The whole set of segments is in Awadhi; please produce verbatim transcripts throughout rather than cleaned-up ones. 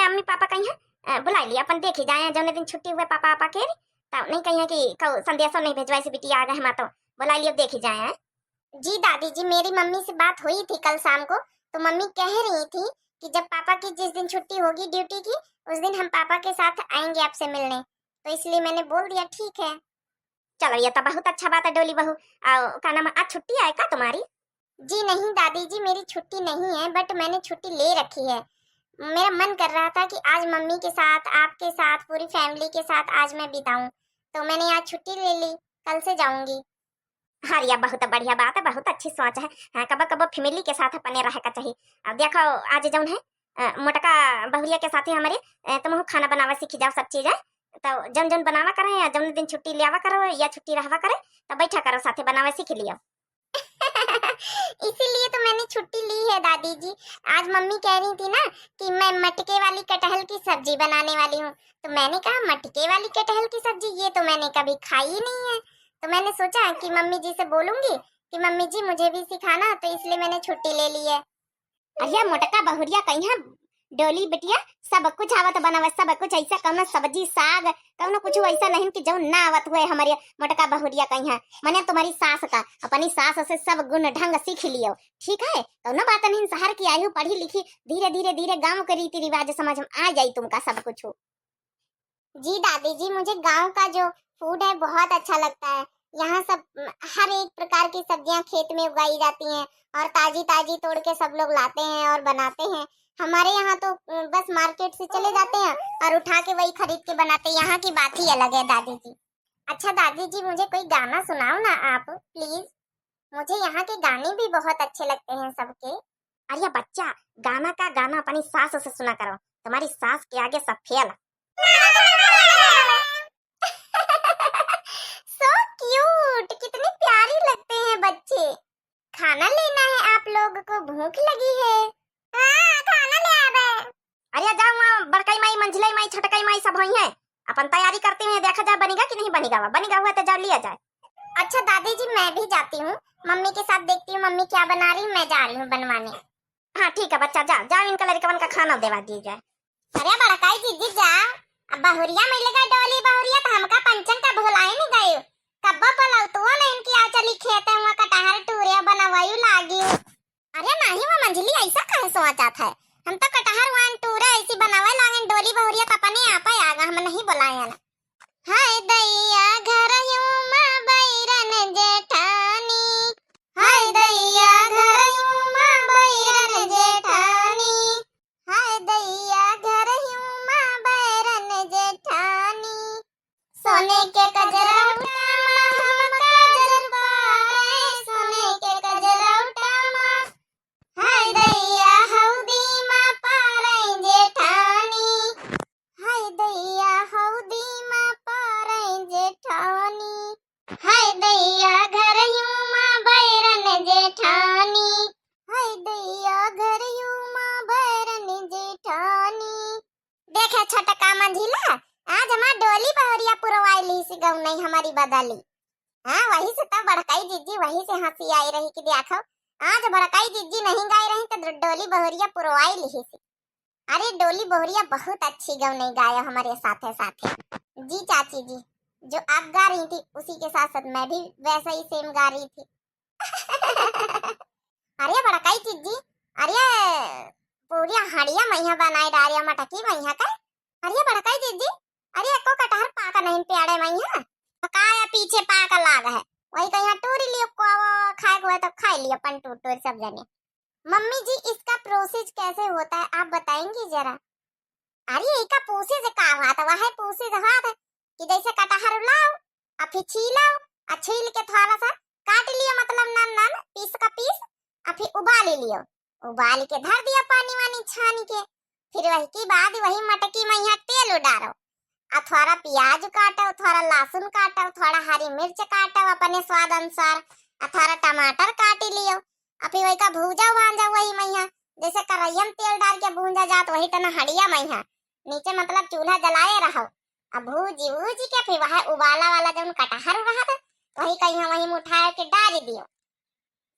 अम्मी पापा कहीं हैं, अ, बुलाइ लिया, अपन देखि जाए, जौने दिन छुट्टी हुए पापा, पापा के, तब नहीं कहीं कि कौ संदेशो नहीं भेजवाए से बिटिया आ गए हम तो, बुलाइ लिया, देखि जाए। जी दादी जी, मेरी मम्मी से बात हुई थी कल शाम को, तो मम्मी कह रही थी कि जब पापा की जिस दिन छुट्टी होगी ड्यूटी की, उस दिन हम पापा के साथ आएंगे आपसे मिलने, तो इसलिए मैंने बोल दिया ठीक है। चलो, ये तो बहुत अच्छा बात है डोली बहू। आओ, का नाम, आज छुट्टी है का तुम्हारी? जी नहीं दादी जी, मेरी छुट्टी नहीं है, but मैंने छुट्टी ले रखी है। मेरा मन कर रहा था कि आज मम्मी के साथ, आपके साथ, पूरी फैमिली के साथ आज मैं बिताऊं, तो मैंने आज छुट्टी ले ली, कल से जाऊंगी। अरे, बहुत बढ़िया बात है, बहुत अच्छी सोच है। हाँ, कबो कबो फैमिली के साथ अपने रहे का चाहिए। अब देखो, आज जौन है, अ, मोटका बहुरिया के साथे हमरे, अ, तुमहू खाना बनावे सीखि जाओ, सब चीज है। तो जौन जौन बनावा करे, या जौन दिन छुट्टी लियावा करो या छुट्टी रहवा करे, तो बैठा करो साथे बनावे सीखि लियो। इसीलिए तो मैंने छुट्टी ली है दादी जी। आज मम्मी कह रही थी ना कि मैं मटके वाली कटहल की सब्जी बनाने वाली हूँ, तो मैंने कहा, मटके वाली कटहल की सब्जी, ये तो मैंने कभी खाई ही नहीं है। तो मैंने सोचा कि मम्मी जी से बोलूंगी कि मम्मी जी, मुझे भी सिखाना, तो इसलिए मैंने छुट्टी ले ली है। अरे मोटका बहुरिया कहीं है, डोली बिटिया, सब कुछ आवत बनावे, सब कुछ। ऐसा कौनो सब्जी साग, कौनो कुछ ऐसा नहीं कि जौन ना आवत हुए हमारे मोटका बहुरिया कहीं है। मने तुम्हारी सास का, अपनी सास से सब गुण ढंग सीख लियो, ठीक है? कौनो बात नहीं, शहर की आई हूँ, पढ़ी लिखी, धीरे धीरे धीरे गाँव के रीति रिवाज समझ में आ जाई तुमका सब कुछ। जी दादी जी, मुझे गांव का जो फूड है बहुत अच्छा लगता है। यहाँ सब, म, हर एक प्रकार की सब्जियां खेत में उगाई जाती हैं और ताजी ताजी तोड़ के सब लोग लाते हैं और बनाते हैं। हमारे यहाँ तो, म, बस मार्केट से चले जाते हैं और उठा के वही खरीद के बनाते हैं। यहाँ की बात ही अलग है दादी जी। अच्छा दादी जी, मुझे कोई गाना सुनाओ ना आप प्लीज। मुझे यहाँ के गाने भी बहुत अच्छे लगते हैं सबके। अरे बच्चा, गाना का गाना अपनी सास से सुना करो, तुम्हारी सास के आगे सब फेल। So cute, कितने प्यारे लगते हैं बच्चे। खाना लेना है, आप लोग को भूख लगी है। हाँ, खाना ले आवे। अरे जाओ, वहाँ बड़कई माई, मंझिलई माई, छटकई माई सब होई हैं, अपन तैयारी करती हैं, देखा जाए बनिगा कि नहीं बनिगा। बनिगा हुआ तो जाओ लिया जाए। अच्छा दादी जी, मैं भी जाती हूँ, मम्मी के साथ देखती हूँ मम्मी क्या बना रही, मैं जा रही हूँ बनवाने। हाँ ठीक है बच्चा, जाओ जाओ, इनका लड़कवन का खाना देवा दिया जाए। अरे बड़काई जीजी जा, अब बहुरिया मिल गए डोली बहुरिया, तो हमका पंचन का भुलाई नहीं गई। कब्बो बोलौतुओ नहीं इनकी, आ चली खेते हुआ कटहर टूरे बनवायु लागी। अरे नाही वो मंझली, ऐसा काहे सोचत है? हम तो कटहर वान टूरे ऐसी बनावे लागन डोली बहुरिया, तो अपने आप ही आगा, हम नहीं बुलाए ना। हाय दैया घर यूं माँ बैरन जेठानी, हाय दैया घर यूं माँ बैरन जेठानी, हाय दैया घर यूं माँ बैरन जेठानी। सोने के कजरौटा मा हम काजर पारे, सोने के कजरौटा मा। हाय दैया हौदी मा पारे जेठानी, हाय दैया हौदी मा पारे जेठानी, हाय दैया घर यूं मा बैरन जेठानी, हाय दैया घर यूं मा बैरन जेठानी। देखे छोटका मंझिला, आज हमार डोली बहुरिया पुरवाई ली सी गौनई हमारी बदली। हाँ, वही से तब बड़काई जीजी वही से हंसी आई रही कि देखो, आज बड़काई जीजी नहीं गाई रही तो डोली बहुरिया पुरवाई ली सी। अरे डोली बहुरिया बहुत अच्छी गौनई गायो हमारे साथे साथे। जी चाची जी, जो आप गा रही थी उसी के साथ साथ मैं भी वैसा ही सेम गा रही थी। अरे बड़काई जीजी, अरे पूरी हड़िया मैया बनाए डारिया मटकी मैया का। अरे बड़काई जीजी, अरे एको कटहर पाका नहीं पेड़े मैया, पकाया पीछे पाका लाग है, वही कहीं टूरी लियो को खाए को है तो खाए लियो अपन टूर टूर सब जने। मम्मी जी, इसका प्रोसेस कैसे होता है, आप बताएंगी जरा? अरे इका पूछे से का हुआ था, वह पूछे से हुआ था कि जैसे कटहर लाओ, आ फिर छीलो, आ छील के थोड़ा सा काट लियो, मतलब नन नन पीस का पीस, आ फिर उबाल लियो, उबाल के धर दियो पानी वानी छान के। फिर वही के बाद वही मटकी में यहाँ तेल उडारो, आ थोड़ा प्याज काटो, थोड़ा लहसुन काटो, थोड़ा हरी मिर्च काटो अपने स्वाद अनुसार, आ थोड़ा टमाटर काट लियो। आ फिर वही का भूजा भांजा वही मैया, जैसे कढ़ैया में तेल डाल के भूंजा जात वही तना हड़िया मैया, नीचे मतलब चूल्हा जलाए रहो। अब भूजी भूजी के फिर वह उबाला वाला जौन कटहर रहत वही कहीं वही में उठा के डाल दियो,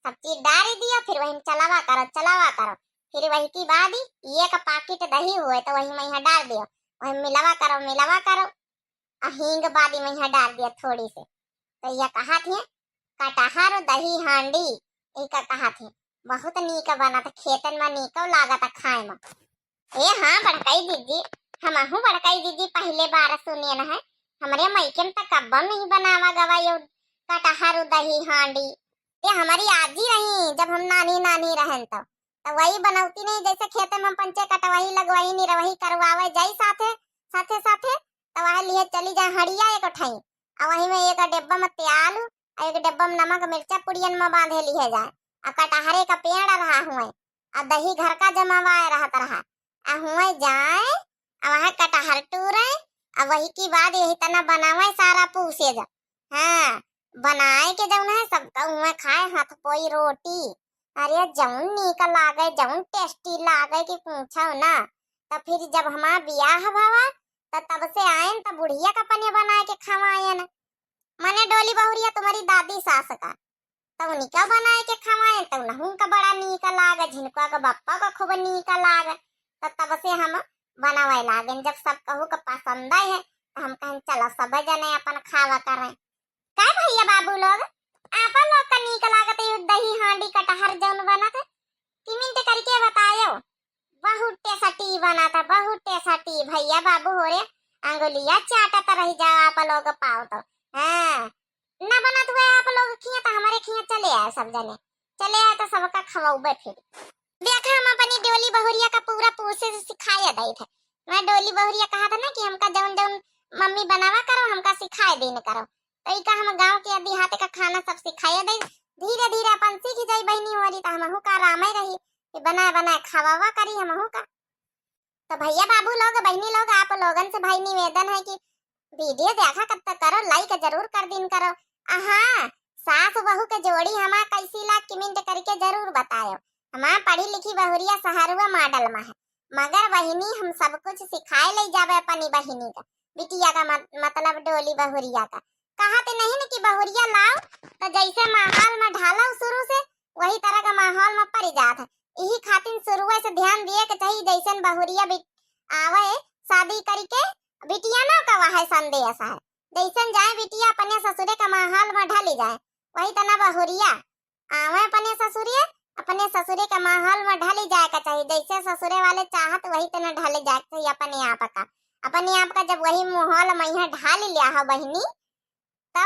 सब चीज डाल दियो, फिर वही में चलावा करो, चलावा करो। फिर वही की बाद ही एक पाकिट दही हुए तो वही में यहाँ डाल दियो, वही मिलावा करो, मिलावा करो। आ हींग बाद ही में यहाँ डाल दिया थोड़ी से। तो यह कहत हैं कटहर दही हांडी, यही का कहत हैं। बहुत नीक बनत, खेतन में नीको लागत खाए में। ए हाँ बड़कई दीदी, हमहू बड़कई दीदी पहले बार सुनियन है। हमरे मइके में त कब्बो नहीं बनावा गवा यो कटहर दही हांडी। ये हमारी आजी रही जब हम नानी नानी रहन तो, तो वही बनौती नहीं, जैसे खेते में हम पंचे कटवही लगवही निरवही करवावे जाई साथे साथे साथे, तो वह लिए चली जाए हड़िया एक उठाई, और वही में एक डिब्बा में तेल आ एक डब्बा में नमक मिर्चा पुड़ियन में बांधे लिहे जाए। आ कटहरे का पेड़ रहा हुए, आ दही घर का जमावाए रहत रहा। आ हुए जाए, आ वहाँ कटहर टूरे, आ वही की बाद यही तना बनावे सारा पूसे जा। हाँ, बनाए के जौन है सबका हुए खाए हाथ पोई रोटी। अरे जौन नीक लागे, जौन टेस्टी लागे कि पूछो ना। तो फिर जब हमार बियाह भवा, तो तब से आयन तो बुढ़िया का पनिया बनाए के खवायन। मने डोली बहुरिया तुम्हारी दादी सास का, तो उनका बनाए के खवाए, तो उनहू का बड़ा नीक लागे, झिनका का बप्पा का खूब नीक लागे। तो तब से हम बनावे लागेन, जब सब कहू का पसंद आए है, तो हम कहन चलो सब जने अपन खावा करें। का भैया बाबू लोग, आप लोग का नीक लागत है दही हांडी कटहर जौन बनत है? कमेंट करके बतायो। बहुत टेस्टी बना था, बहुत टेस्टी। भैया बाबू हो रे, अंगुलिया चाटत रह जाओ आप लोग पाओ तो। हाँ, ना बनत हुए आप लोग खिया तो हमारे खिया चले आए सब जने, चले आए तो सबका खवाऊबे फिर। देखा हम अपनी डोली बहुरिया का पूरा पूसे से सिखाया दई थे। मैं डोली बहुरिया कहा था ना कि हमका जौन जौन मम्मी बनावा करो, हमका सिखाए दीन करो। तो इका हम गाँव के देहात का खाना सब सिखाए दे, धीरे धीरे अपन सीख जाई बहिनी होरी, तो हमहू का आरामे रही कि बनाए बनाए खवावा करी हमहू का। तो भैया बाबू लोग, बहिनी लोग, आप लोगन से भाई निवेदन है कि वीडियो देखा कब तक करो, लाइक जरूर कर दीन करो। आ हाँ, सास बहू के जोड़ी हमार कैसी लाग कमेंट करके जरूर बतायो। हमार पढ़ी लिखी बहुरिया सहरुआ मॉडल में है, मगर बहिनी हम सब कुछ सिखाए ले जावे अपनी बहिनी का, बिटिया का मत-, मतलब डोली बहुरिया का। कहत नहीं न कि बहुरिया लाओ तो जैसे माहौल में ढालो शुरू से, वही तरह का माहौल में पड़ जात है। यही खातिर शुरुए से ध्यान दिए के चाहिए, जैसन बहुरिया बिट-, आवे शादी करके, बिटिया ना का वह संदेश है, जैसन जाए बिटिया अपने ससुरे का माहौल में ढली जाए, वही तना बहुरिया आवे अपने ससुरे, अपने ससुरे के माहौल में ढली जाए का चाहिए। जैसे ससुरे वाले चाहत वही तना ढली जाए के चाहिए अपने आप का। अपने आप का जब वही माहौल में यहाँ ढाल लिया हो बहिनी, तो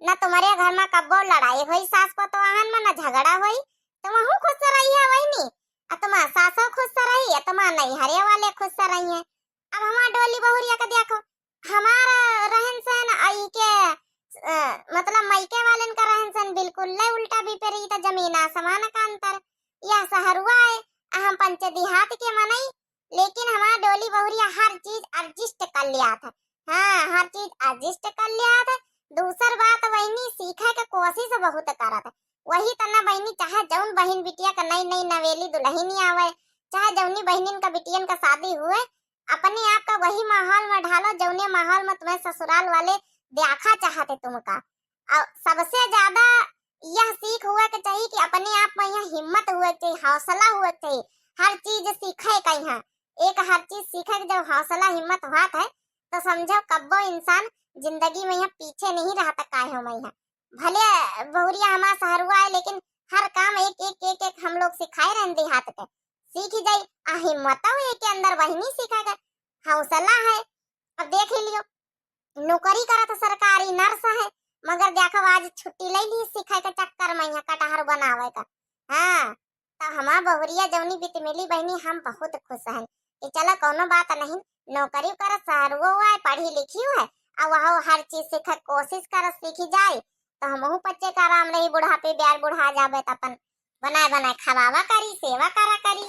न तुम्हारे घर में कब्बो लड़ाई होई सास पतोहन में, न झगड़ा होई। तुमहू खुश रही है बहिनी, आ तुम्हार सासो खुश रही, आ तुम्हार नैहरे वाले खुश रही हैं। अब हमार डोली बहुरिया का देखो, हमार रहन सहन आई के, अ, मतलब मायके वालन का रहन सहन बिल्कुल ले उल्टा विपरीत, जमीन आसमान का अंतर। यह सहरुआ है, आ हम पंचे देहात के मनई, लेकिन हमार डोली बहुरिया हर चीज एडजस्ट कर लिया था। हाँ, हर चीज एडजस्ट कर लिया था। दूसर बात बहिनी सीखे के कोशिश बहुत करत है। वही तना बहिनी चाहे जौन बहिन बिटिया का नई नई नवेली दुल्हनी आवे, चाहे जौनी बहिनिन का बिटियन का शादी हुए, अपने आप का वही माहौल में ढालो, जौने माहौल में तुम्हें ससुराल वाले देखा चाहते तुमका। और सबसे ज्यादा यह सीख हुए के चाहिए कि अपने आप में यह हिम्मत हुए के चाहिए, हौसला हुए के चाहिए। हर चीज सीखे का यहाँ एक हर चीज सीखे के जब हौसला हिम्मत होत है, तो समझो कब्बो इंसान जिंदगी में यहाँ पीछे नहीं रहता। काहे हो मैं यहाँ भले बहुरिया हमार सहरुआ है, लेकिन हर काम एक एक एक एक हम लोग सिखाए रहन देहात के। सीख जाई, आ हिम्मत एक के अंदर बहिनी सीखे के हौसला है। अब देख ही लियो, नौकरी करत सरकारी नर्स है, मगर देखो आज छुट्टी ले ली सीखे के चक्कर में यहाँ कटहर बनावे का। हाँ, तो हमार बहुरिया जौनी बित मिली बहिनी, हम बहुत खुश हैं कि चलो कौनो बात नहीं, नौकरी कर सहरुओ आए, पढ़ी लिखी है, आ वह हर चीज सीखे कोशिश कर सीखी जाए, तो हमहू बच्चे का आराम रही, बुढ़ापे ब्यार बुढ़ा जाबे तो अपन बनाए बनाए खवावा करी, सेवा करा करी।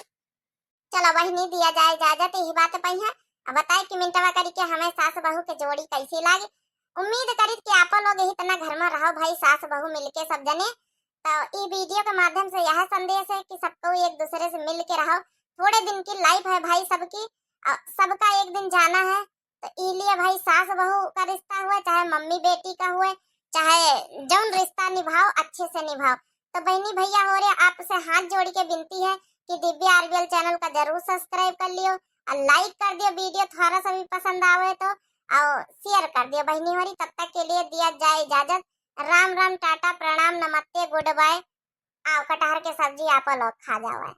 चलो बहिनी, दिया जाए इजाजत यही बात पई है। अब बताए कि मिनटवा करी के हमें सास बहू के जोड़ी कैसी लागी। उम्मीद करी कि आपो लोग यही तना घर में रहो भाई, सास बहू मिलके सब जने। तो ई वीडियो के माध्यम से यह संदेश है कि सबको एक दूसरे से मिल के रहो। थोड़े दिन की लाइफ है भाई सबकी, अ, सबका एक दिन जाना है। तो ई लिए भाई सास बहू का रिश्ता हुए, चाहे मम्मी बेटी का हुए, चाहे जौन रिश्ता निभाओ अच्छे से निभाओ। तो बहनी भैया हो रे, आपसे हाथ जोड़ के विनती है, कि दिव्या आरबीएल चैनल का जरूर सब्सक्राइब कर लियो और लाइक कर दियो, वीडियो थोड़ा सा भी पसंद आवे तो, और शेयर कर दियो बहिनी होरी। तब तक के लिए दिया जाए इजाजत। राम राम, टाटा, प्रणाम, नमस्ते, गुड बाय। आओ कटहर के सब्जी आप लोग खा जाओ।